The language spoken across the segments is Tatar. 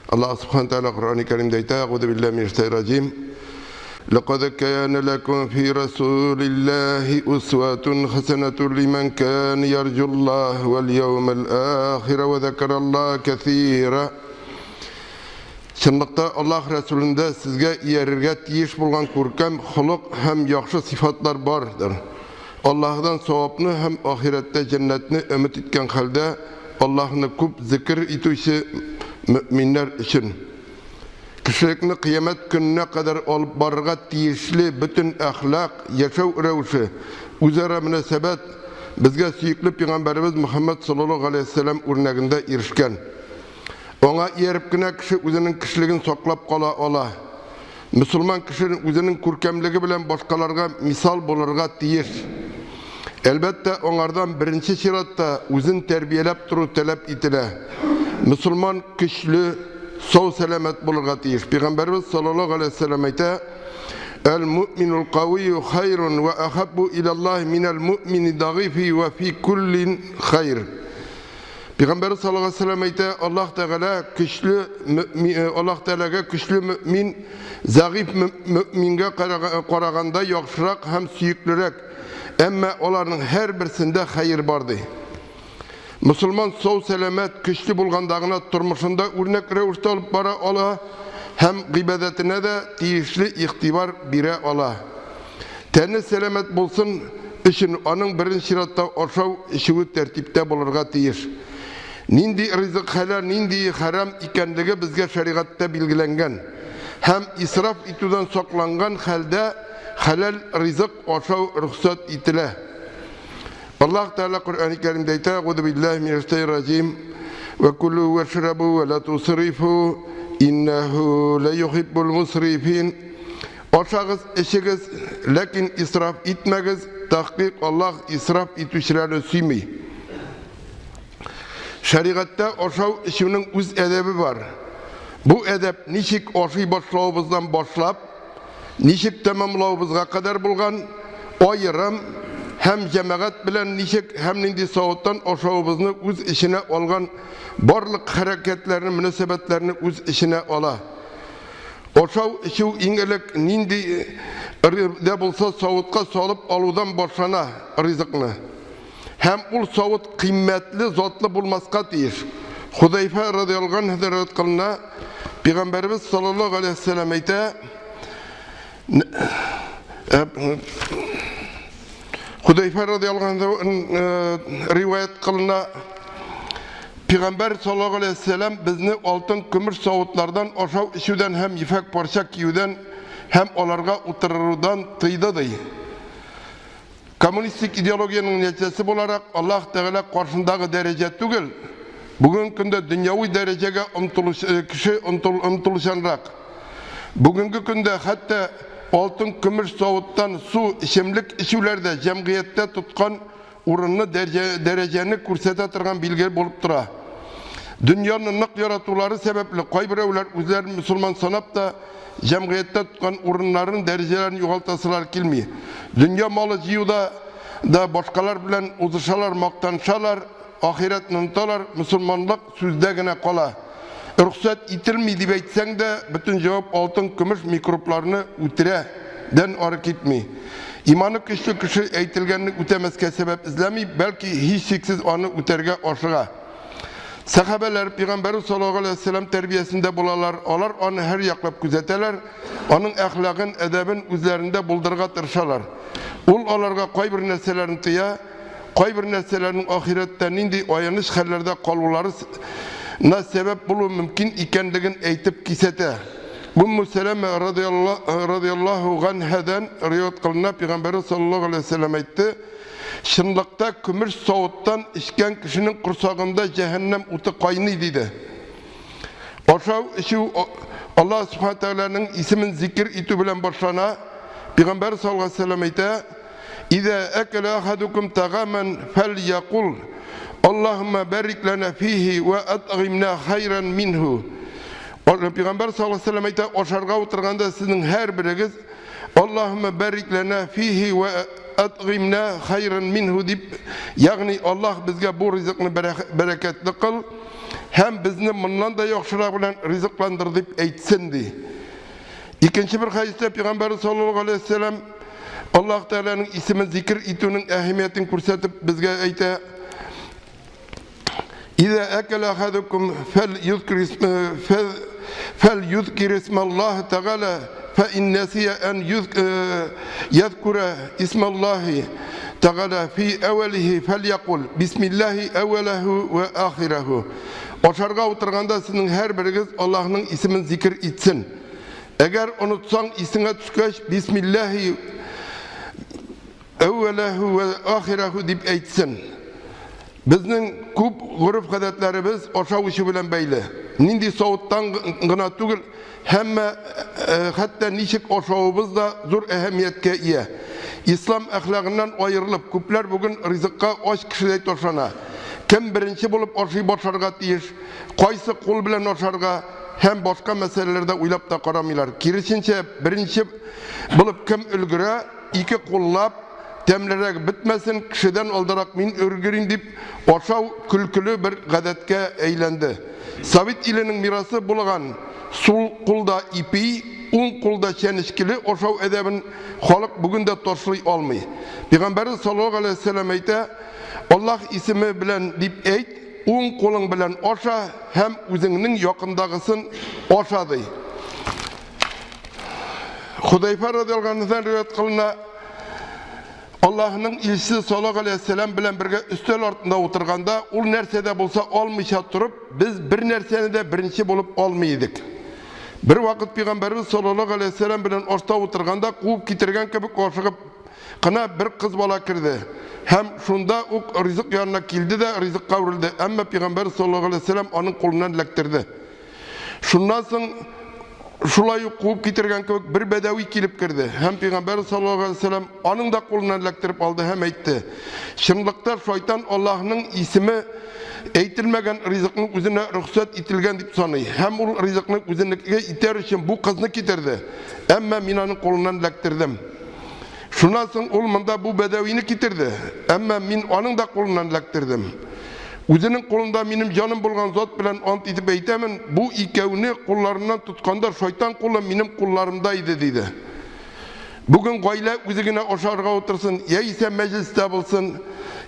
Аллаһ Субхану Тәгалә Коръәни Кәримдә әйтә, Әгъузу биллаһи минәш шайтанир раҗим. Ләкад кана ләкум фи расулиллаһи усватун хасанатун лиман кана ярҗуллаһ вал яумал ахир ва закараллаһ кәсира. Чынлыкта Аллаһ Расулендә сезгә иярергә тиеш булган күркәм холык һәм яхшы сыйфатлар бардыр. Аллаһыдан савапны һәм ахирәттә җәннәтне өмет иткән хәлдә Аллаһны күп зикер итүче мөэминнәр өчен. Кешелекне кыямәт көненә кадәр алып барырга тиешле бөтен әхлак, яшәү рәвеше, үзара мөнәсәбәт безгә сөекле пигамбәребез Мөхәммәд саллаллаһу галәйһи вәсәлләм үрнәгендә ирешкән. Аңа ияреп кенә кеше үзенең кешелеген саклап кала ала. Мөселман кеше үзенең күркәмлеге белән башкаларга мисал булырга тиеш. Әлбәттә, аңардан беренче чиратта үзен тәрбияләп тору таләп ителә. Мөселман көчле, сау-сәламәт булырга тиеш. Пәйгамбәребез саллаллаһу алейһи вәсәлләм әйтә: "Әл-муъминул кавийю хайрун ва ахаббу илаллаһи минәл муъмини дагыйфи ва фи куллин хайр." Пәйгамбәрбез саллаллаһу алейһи вәсәлләм әйтә, Аллаһ Тәгалә көчле Аллаһ Тәгаләгә көчле мөмин зәгыйфь мөмингә караганда яхшырак һәм сөеклерәк. Әмма аларның һәрберсендә хәер бар ди. Мусульман сау сәламәт, көчле булганда гына тормышында үрнәк рәвештә алып бара ала һәм гыйбадәтенә дә тиешле игътибар бирә ала. Тәне сәламәт булсын өчен аның беренче чиратта ашау-эчүе тәртиптә булырга тиеш. Нинди ризык хәләл, ниндие хәрам икәнлеге безгә шәригатьтә билгеләнгән. Һәм исраф итүдән сакланган хәлдә хәләл ризык ашау рөхсәт ителә. Аллаһ Тәгалә Коръәни Кәримдә әйтә, Әгъузу биллаһи минәш шайтанир раҗим. Ва кулу вашрабу ва ла тусрифу иннаху ла юхиббул мусрифин. Ашагыз, эчегез, ләкин исраф итмәгез, тәхкыйк Аллаһ исраф итүчеләрне сөйми. Шәригатьтә ашау-эчүнең үз әдәбе бар. Бу әдәп ничек ашый башлавыбыздан башлап, ничек тәмамлавыбызга кадәр булган аерым һәм җәмәгать белән ничек һәм нинди савыттан ашавыбызны үз эченә алган барлык хәрәкәтләрне, мөнәсәбәтләрне үз эченә ала. Ашау-эчү иң элек нинди дә булса савытка салып алудан башлана ризыкны. Һәм ул савыт кыйммәтле, затлы булмаска тиеш. Худәйфә радиаллаһу анһудан риваять кылына, Пәйгамбәребез саллаллаһу алейһи вәсәлләм әйтә, Худәйфә радиаллаһу анһудан риваять кылына, Пәйгамбәр саллаллаһу алейһи вәсәлләм безне алтын, көмеш савытлардан ашау эчүдән һәм ефәк парча киюдән һәм аларга утырырудан тыйды ди. Коммунистик идеологиянең нәтиҗәсе буларак, Аллаһ Тәгалә каршындагы дәрәҗә түгел, бүгенге көндә дөньяви дәрәҗәгә омтылучы кеше омтылучанрак. Бүгенге көндә хәтта алтын, көмеш савыттан су, эчемлек эчүләр дә җәмгыятьтә тоткан урынны, дәрәҗәне күрсәтә торган билге булып тора. Дөньяны нык яратулары сәбәпле, кайберәүләр үзләрен мөселман санап та, җәмгыятьтә тоткан урыннарын, дәрәҗәләрен югалтасылар килми. Дөнья малы җыюда да башкалар белән узышалар, мактанышалар, ахирәтне оныталар, мөселманлык сүздә генә кала. Рөхсәт ителми дип әйтсәң дә, бөтен җавап алтын, көмеш микробларны үтерә дән ары китми. Иманы көчле кеше әйтелгәнне үтәмәскә сәбәп эзләми, бәлки һичшиксез аны үтәргә ашыга. Сәхабәләр Пәйгамбәрбез саллаллаһу алейһи вәсәлләм тәрбиясендә булалар, алар аны һәр яклап күзәтәләр, аның әхлагын, әдәбен үзләрендә булдырырга тырышалар. Ул аларга кайбер нәрсәләрне тыя, кайбер нәрсәләрнең ахирәттә нинди аяныч хәлләрдә калулары на сәбәп булуы мөмкин икәнлеген әйтеп кисәтә. Умму Сәләмә радиаллаһу ганһадан риваять кылына, Пәйгамбәрбез саллаллаһу алейһи вәсәлләм әйтте, Чынлыкта көмеш савыттан эчкән кешенең корсагында җәһәннәм уты кайный, диде. Ашау, эчү Аллаһ Субхану Тәгаләнең исемен зикер итү белән башлана. Пәйгамбәр саллаллаһу алейһи вәсәлләм әйтә: "Иза акала ахадукум тагаман фальякул Аллаһумма барик лана фихи ва атгимна хайран минху." Пәйгамбәр саллаллаһу алейһи вәсәлләм әйтә, ашарга утырганда сезнең һәрберегез Аллаһумма барик лана фихи ва атгимна хайран минху дип, ягъни Аллаһ безгә бу ризыкны бәрәкәтле кыл. һәм безне моннан да яхшырак белән ризыкландыр дип әйтсен, ди. Икенче бер хәдистә Пәйгамбәрбез саллаллаһу алейһи ва сәлләм Аллаһ Тәгаләнең исемен зикер итүнең әһәмиятен күрсәтеп безгә әйтә: Иза әкәлә әхәдукум фәл юзкир фәл фәл юзкир исмаллаһ Тәгалә фә ин нәсия ән язкура исмаллаһи Тәгалә фи әвәлиһи фәльякул бисмиллаһи әвәләһу вә ахирәһу. Ашарга утырганда сезнең һәрберегез Аллаһның исемен зикер итсен. Әгәр онытсаң, исеңә төшкәч, бисмиллаһи Әүвәләһү вә ахирәһү дип әйтсен. Безнең күп гореф-гадәтләребез ашау-эчү белән бәйле. Нинди савыттан гына түгел, һәммә хәтта ничек ашавыбыз да зур әһәмияткә ия. Ислам әхлагыннан аерылып, күпләр бүген ризыкка ач кешедәй ташлана. Кем беренче булып ашый башларга тиеш, кайсы кул белән ашарга һәм башка мәсьәләләрдә уйлап та карамыйлар. Киресенчә, беренче булып кем өлгерә, Ике куллап, тәмлерәк бетмәсен, кешедән алдарак мин өлгерим дип, ашау көлкеле бер гадәткә әйләнде. Совет иленең мирасы булган сул кулда ипи, уң кулда чәнечкеле ашау әдәбен халык бүген дә ташлый алмый. Пәйгамбәрбез саллаллаһу галәйһи ва сәлләм әйтә, Аллаһ исеме белән дип әйт, уң кулың белән аша һәм үзеңнең якындагысын аша, ди. Худайфа радиаллаһу анһудан риваять кылына, Аллаһның илчесе саллаллаһу алейһи вәсәлләм белән бергә өстәл артында утырганда, ул нәрсә дә булса алмыйча торып, без бер нәрсәне дә беренче булып алмый идек. Бер вакыт пәйгамбәрбез саллаллаһу алейһи вәсәлләм белән ашта утырганда, куып китергән кебек ашыгып кына бер кыз бала керде һәм шунда ук ризык янына килде дә ризыкка үрелде. Әмма пәйгамбәр саллаллаһу алейһи вәсәлләм аның кулыннан эләктерде. Шуннан соң шулай ук куып китергән кебек бер бәдәви килеп керде һәм пәйгамбәр саллаллаһу алейһи вәсәлләм аның да кулыннан эләктереп алды һәм әйтте: Чынлыкта шайтан Аллаһның исеме әйтелмәгән ризыкны үзенә рөхсәт ителгән дип саный һәм ул ризыкны үзенеке итәр өчен бу кызны китерде, әмма мин аның кулыннан эләктердем. Шуннан соң ул монда бу бәдәвине китерде, әмма мин аның да кулыннан эләктердем. Үзенең кулында минем җаным булган зат белән ант итеп әйтәмен, бу икәүне кулларыннан тотканда шайтан кулы минем кулларымда иде, диде. Бүген гаилә үзе генә ашарга утырсын, яисә мәҗлестә булсын,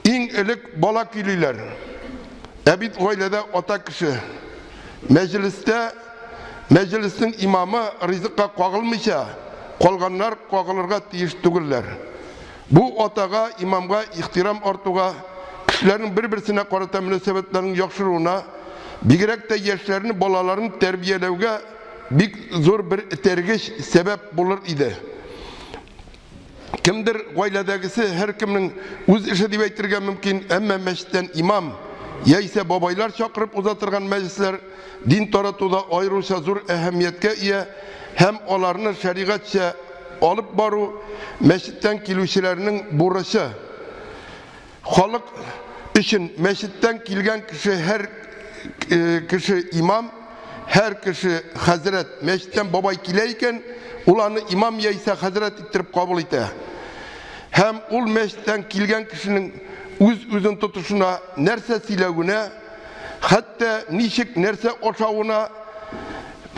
иң элек бала көйлиләр. Ә бит гаиләдә ата кеше. Мәҗлестә Мәҗлеснең имамы ризыкка кагылмыйча, калганнар кагылырга тиеш түгелләр. Бу атага, имамга ихтирам артуга, кешеләрнең бер-берсенә карата мөнәсәбәтләренең яхшыруына, бигрәк тә яшьләрне, балаларны тәрбияләүгә бик зур бер этәргеч, сәбәп булыр иде. Кемдер гаиләдәгесе һәркемнең үз эше дип әйтергә мөмкин, әмма мәчеттән имам яисә бабайлар чакырып уза торган мәҗлесләр дин таратуда аеруча зур әһәмияткә ия һәм аларны шәригатьчә алып бару мәчеттән килүчеләрнең бурычы. Халык өчен мәчеттән килгән кеше һәр кеше имам, һәр кеше хәзрәт. Мәчеттән бабай килә икән, ул аны имам яисә хәзрәт иттереп кабул итә. Һәм ул мәчеттән килгән кешенең үз-үзен тотышына, нәрсә сөйләвенә, хәтта ничек нәрсә ашавына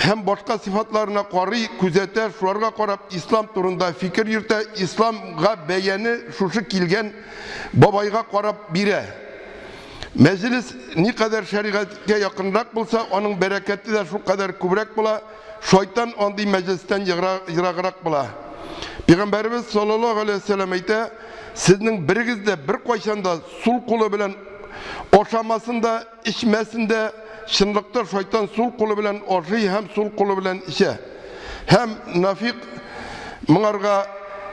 һәм башка сыйфатларына карый, күзәтә, шуларга карап ислам турында фикер йөртә, исламга бәяне шушы килгән бабайга карап бирә. Мәҗлес никадәр шәригатькә якынрак булса, аның бәрәкәте дә шулкадәр күбрәк була, шайтан андый мәҗлестән ераграк була. Пәйгамбәребез саллаллаһу алейһи ва сәлләм әйтә, сезнең берегез дә беркайчан да сул кулы белән ашамасын да, эчмәсен дә, чынлыкта шайтан сул кулы белән ашый һәм сул кулы белән эчә. Һәм Нафик моңарга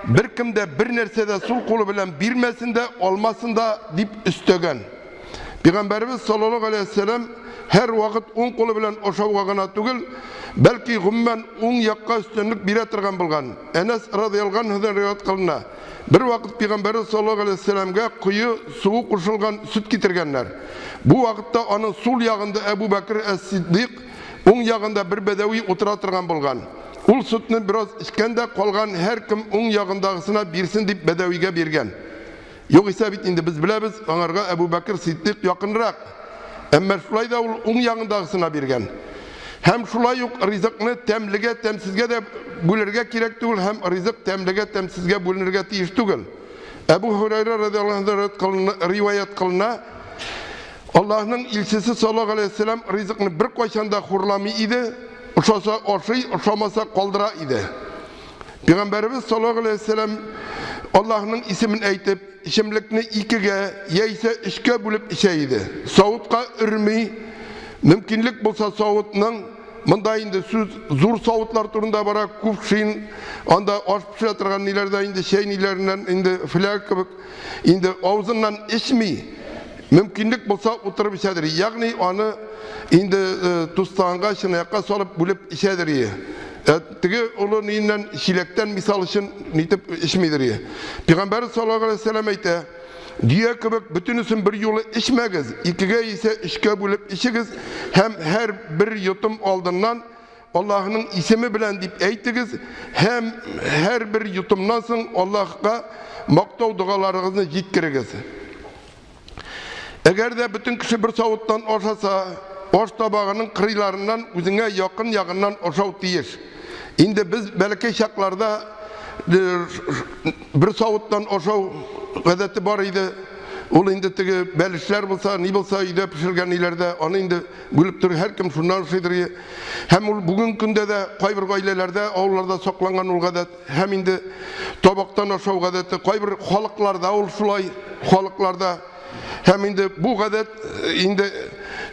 беркем дә бер нәрсә дә сул кулы белән бирмәсен дә, алмасын да дип өстәгән. Пәйгамбәребез саллаллаһу алейһи ва сәлләм һәр вакыт уң кулы белән ашауга гына түгел, бәлки гомумән уң якка өстенлек бирә торган булган. Әнәс радыяллаһу анһудан риваять кылына. Бер вакыт пәйгамбәребез саллаллаһу алейһи ва сәлләмгә кое суы кушылган сөт китергәннәр. Бу вакытта аның сул ягында Әбу Бәкр әс-Сиддыйк, уң ягында бер бәдәви утыра торган булган. Ул сөтне бераз эчкән дә, калган һәркем уң ягындагысына бирсен дип бәдәвигә биргән. Югыйсә бит инде без беләбез, аңарга Әбу Бәкр Сиддыйк якынрак. Әмма шулай да ул уң ягындагысына биргән. Һәм шулай ук ризыкны тәмлегә, тәмсезгә дә бүлергә кирәк түгел һәм ризык тәмлегә, тәмсезгә бүленергә тиеш түгел. Әбу Һурайра радиаллаһу анһу риваять кылына, Аллаһның илчесе саллаллаһу алейһи вәсәлләм ризыкны беркайчан да хурламый иде, ошаса ашый, ошамаса калдыра иде. Пәйгамбәребез саллаллаһу алейһи вәсәлләм Аллаһның исемен әйтеп, эчемлекне икегә яисә өчкә бүлеп эчә иде. Савытка өрми, мөмкинлек булса савытның, монда инде сүз зур савытлар турында бара, кувшин, анда аш пешерә торган ниләрдә инде чәй ниләреннән инде фляг кебек, инде авызыннан эчми, мөмкинлек булса утырып эчәдер. Ягъни аны инде э, тустаганга, чынаякка салып бүлеп эчәдер. Ә теге олы ниеннән чиләктән мисал өчен нитеп эчмидер. Пәйгамбәр саллаллаһу алейһи вәсәлләм әйтә, Дөя кебек бөтенесен бер юлы эчмәгез, икегә исә өчкә бүлеп эчегез һәм һәр бер йотым алдыннан Аллаһның исеме белән дип әйтегез һәм һәр бер йотымнан соң Аллаһка мактау догаларыгызны җиткерегез. Әгәр дә бөтен кеше бер савыттан ашаса, аш табагының кырыйларыннан үзеңә якын ягыннан ашау тиеш. Инде без бәләкәй чакларда э, бер савыттан ашау гадәте бар иде. Ул инде теге бәлешләр булса, ни булса өйдә пешергән ниләрдә, аны инде бүлеп тор, һәркем шуннан ашыйдыр. Һәм ул бүгенге көндә дә кайбер гаиләләрдә, авылларда сакланган ул гадәт. Һәм инде табактан ашау гадәте кайбер халыкларда ул шулай, халыкларда. Һәм инде бу гадәт э, инде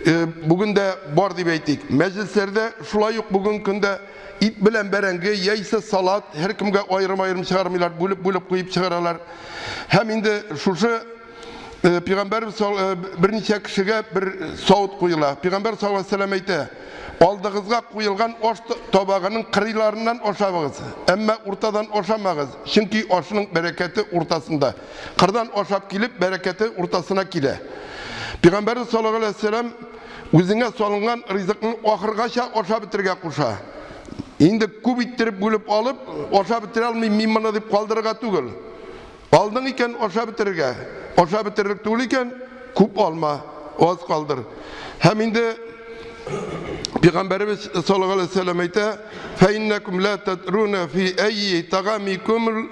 э, бүген дә бар дип әйтик. Мәҗлесләрдә шулай ук бүгенге көндә ит белән бәрәңге яисә салат һәркемгә аерым-аерым чыгармыйлар, бүлеп-бүлеп куеп чыгаралар. Һәм инде шушы Э, пәйгамбәр э, берничә кешегә бер савыт куела. Пәйгамбәр саллаллаһу алейһи вәсәлләм әйтә: "Алдыгызга куелган аш табагының кырыйларыннан ашабыгыз, әмма уртадан ашамагыз, чөнки ашның бәрәкәте уртасында. Кырдан ашап килеп, бәрәкәте уртасына килә." Пәйгамбәр саллаллаһу алейһи вәсәлләм үзеңә салынган ризыкны ахыргача ашап бетерергә куша. Инде күп иттереп бүлеп алып, ашап бетерә алмыйм мин моны дип калдырырга түгел. Алдың икән, ашап бетерергә. Ашап бетерерлек түгел икән, күп алма, аз калдыр. Һәм инде Пәйгамбәребез саллаллаһу алейһи вәсәлләм әйтә: "Фәиннәкум ла тадруна фи айи тагамикум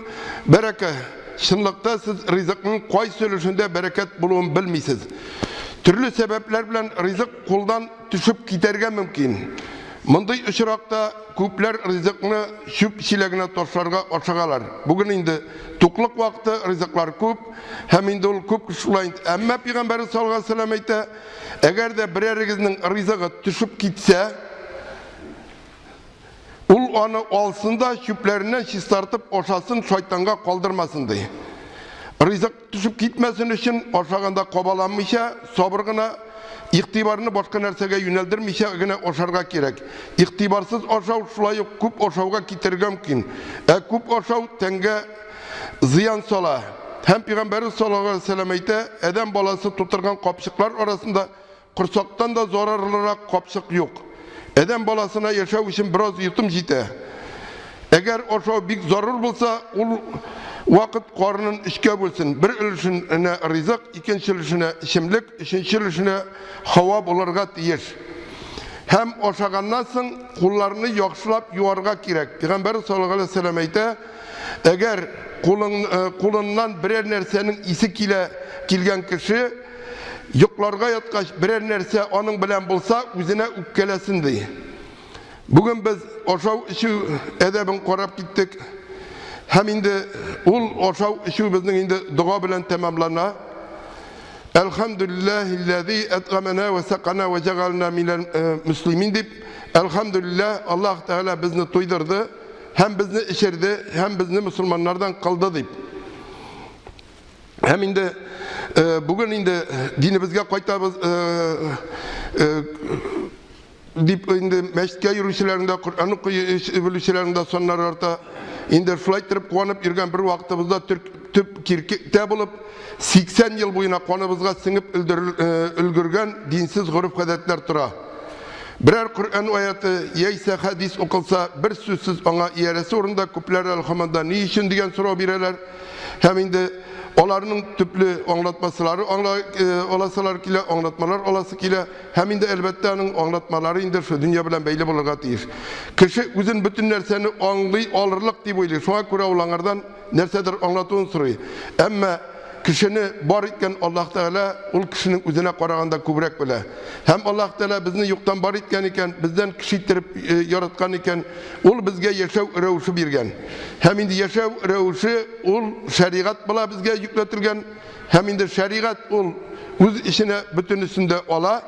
бәрәкә." Чынлыкта сез ризыкның кайсы өлешендә бәрәкәт булуын белмисез. Төрле сәбәпләр белән ризык кулдан төшеп китәргә мөмкин. Мондый очракта күпләр ризыкны чүп чиләгенә ташларга ашыгалар. Бүген инде туклык вакыты, ризыклар күп, һәм инде ул күп кеше шулай инде. Әмма Пәйгамбәребез саллаллаһу алейһи вәсәлләм әйтә, әгәр дә берәрегезнең ризыгы төшеп китсә, ул аны алсын да чүпләреннән чистартып ашасын, шайтанга калдырмасын ди. Ризык Төшеп китмәсен өчен ашаганда кабаланмыйча, сабыр гына, игътибарны башка нәрсәгә юнәлдермичә генә ашарга кирәк. Игътибарсыз ашау шулай ук күп ашауга китерергә мөмкин. Ә күп ашау тәнгә зыян сала. Һәм Пәйгамбәребез саллаллаһу алейһи ва сәлләм әйтә, адәм баласы тутырган капчыклар арасында Корсактан да зарарлырак капчык юк. Адәм баласына яшәү өчен бераз йотым җитә. Әгәр ашау бик зарур булса, ул вакыт карынын өчкә бүлсен. Бер өлешенә ризык, икенче өлешенә эчемлек, өченче өлешенә һава булырга тиеш. Һәм ашаганнан соң кулларны яхшылап юарга кирәк. Пәйгамбәр саллаллаһу алейһи ва сәлләм әйтә, әгәр кулың, э, кулыннан берәр нәрсәнең исе килә килгән кеше, Йокларга яткач, берәр нәрсә аның белән булса, үзенә үпкәләсен, ди. Бүген без ашау-эчү әдәбен карап киттек. Һәм инде ул ашау-эчү безнең инде дога белән тәмамлана. Әлхәмдүлилләһилләзи әтгамәнә вә сәкана вә җәгална минәл э, мөслимин дип, әлхәмдүлилләһ, Аллаһ Тәгалә безне туйдырды һәм безне эчерде һәм безне мөселманнардан кылды дип. Һәм инде э, бүген инде динебезгә кайтабыз э, э, дип инде мәчеткә йөрүчеләрнең дә, Коръән укый белүчеләрнең дә саннары арта. Инде шулай иттереп куанып йөргән бер вакытыбызда төп киркетә булып 80 ел буена каныбызга сеңеп өлгергән динсез гореф-гадәтләр тора. Берәр Коръән аяты яисә хәдис укылса, бер сүзсез аңа иярәсе урында күпләр әле һаман да ни өчен дигән сорау бирәләр. Һәм инде аларның төпле аңлатмасылары аңла, аласылар килә, аңлатмалар аласы килә. Һәм инде әлбәттә аның аңлатмалары инде шул дөнья белән бәйле булырга тиеш. Кеше үзен бөтен нәрсәне аңлый алырлык дип уйлый. Шуңа күрә ул аңардан нәрсәдер аңлатуын сорый. Әмма кешене бар иткән Аллаһ Тәгалә ул кешенең үзенә караганда күбрәк белә. Һәм Аллаһ Тәгалә безне юктан бар иткән икән, бездән кеше иттереп э, яраткан икән, ул безгә яшәү рәвеше биргән. Һәм инде яшәү рәвеше ул шәригать була безгә йөкләтелгән. Һәм инде шәригать ул үз эченә бөтенесен дә ала.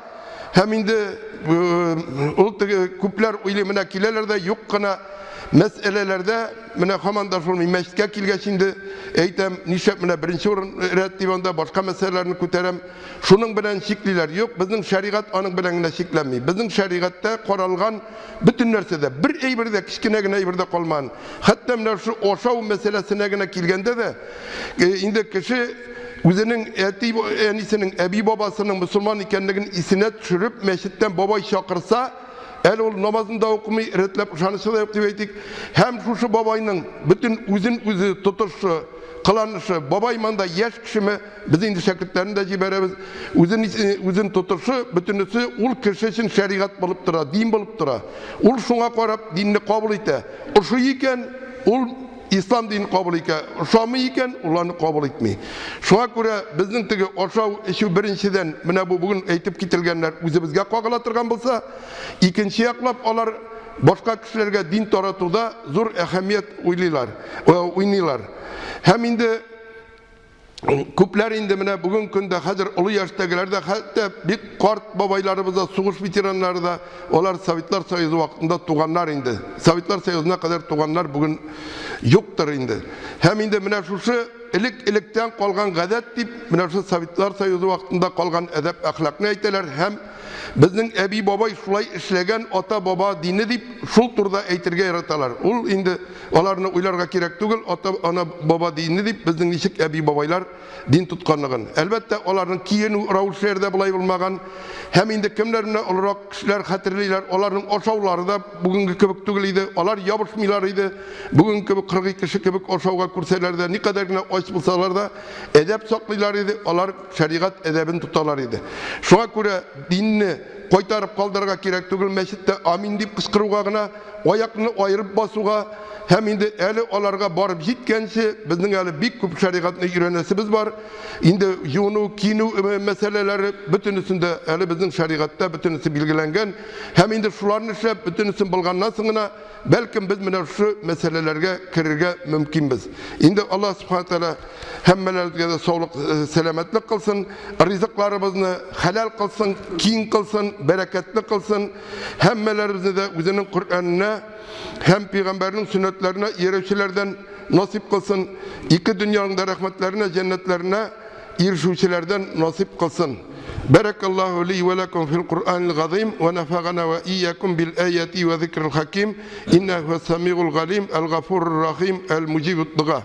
Һәм инде э, ул теге күпләр уйлый, менә киләләр дә юк кына мәсьәләләрдә менә һаман да шул мин мәчеткә килгәч инде әйтәм, нишләп менә беренче урын рәт дип анда башка мәсьәләләрне күтәрәм. Шуның белән чиклиләр. Юк, безнең шәригать аның белән генә чикләнми. Безнең шәригатьтә каралган бөтен нәрсә дә, бер әйбер дә, кечкенә генә әйбер дә калмаган. Хәтта менә шул ашау мәсьәләсенә генә килгәндә дә, инде кеше үзенең әти әнисенең, әби бабасының мөселман икәнлеген исенә төшереп, мәчеттән бабай чакырса, әле ул намазын да укымый, рәтләп ышанычы да юк дип әйтик. Һәм шушы бабайның бөтен үзен үзе тотышы, кыланышы, бабай монда яшь кешеме, без инде шәкертләрне дә җибәрәбез, үзен үзен тотышы, бөтенесе ул кеше өчен шәригать булып тора, дин булып тора. Ул шуңа карап динне кабул итә. Ошый икән, ул Ислам динен кабул итә, ошамый икән, ул аны кабул итми. Шуңа күрә безнең теге ашау, эчү беренчедән, менә бу бүген әйтеп кителгәннәр үзебезгә кагыла торган булса, икенче яклап алар башка кешеләргә дин таратуда зур әһәмият уйлыйлар, уйныйлар. Һәм инде Күпләр инде менә бүген көндә хәзер олы яшьтәгеләр дә, хәтта бик карт бабайларыбыз да, сугыш ветераннары да, алар Советлар Союзы вакытында туганнар инде. Советлар Союзына кадәр туганнар бүген юктыр инде. Һәм инде менә шушы элек-электән калган гадәт дип, менә шушы Советлар Союзы вакытында калган әдәп-әхлакны әйтәләр һәм безнең әби-бабай шулай эшләгән, ата-баба дине дип шул турыда әйтергә яраталар. Ул инде Аларны уйларга кирәк түгел, ата, ана, баба дине дип, безнең ничек әби-бабайлар дин тотканлыгын. Әлбәттә, аларның киенү рәвешләре дә болай булмаган. Һәм инде кемнәр менә олырак кешеләр хәтерлиләр, аларның ашаулары да бүгенге кебек түгел иде. Алар ябышмыйлар иде. Бүгенге кебек кыргый кеше кебек ашауга күрсәләр дә, никадәр генә ач булсалар да, әдәп саклыйлар иде, алар шәригать әдәбен тоталар иде. Шуңа күрә динне кайтарып калдырырга кирәк түгел, мәчеттә амин дип кычкыруга гына Аякны аерып басуга һәм инде әле аларга барып җиткәнче, безнең әле бик күп шәригатьне өйрәнәсебез бар. Инде юыну, киенү мәсьәләләре бөтенесендә әле безнең шәригатьтә бөтенесе билгеләнгән. Һәм инде шуларны эшләп, бөтенесен булганнан соң гына, бәлкем без менә шушы мәсьәләләргә керергә мөмкинбез. Инде Аллаһ Субхана Тәгалә һәммәләребезгә дә саулык, сәламәтлек кылсын, ризыкларыбызны хәләл кылсын, киң кылсын, бәрәкәтле кылсын. Һәммәләребезне дә үзенең Коръәненә һәм пәйгамбәрнең сөннәтләренә иярүчеләрдән насыйп кылсын. Ике дөньяның да рәхмәтләренә, җәннәтләренә ирешүчеләрдән насыйп кылсын. Бәрәкаллаһу ли вә ләкум фил Куръанил газыйм вә нәфәгана вә иякум бил аяти вә зикрил хаким. Иннәһу һуәс-сәмигул галим, әл-гафурur рахим, әл-муҗибуд дуга.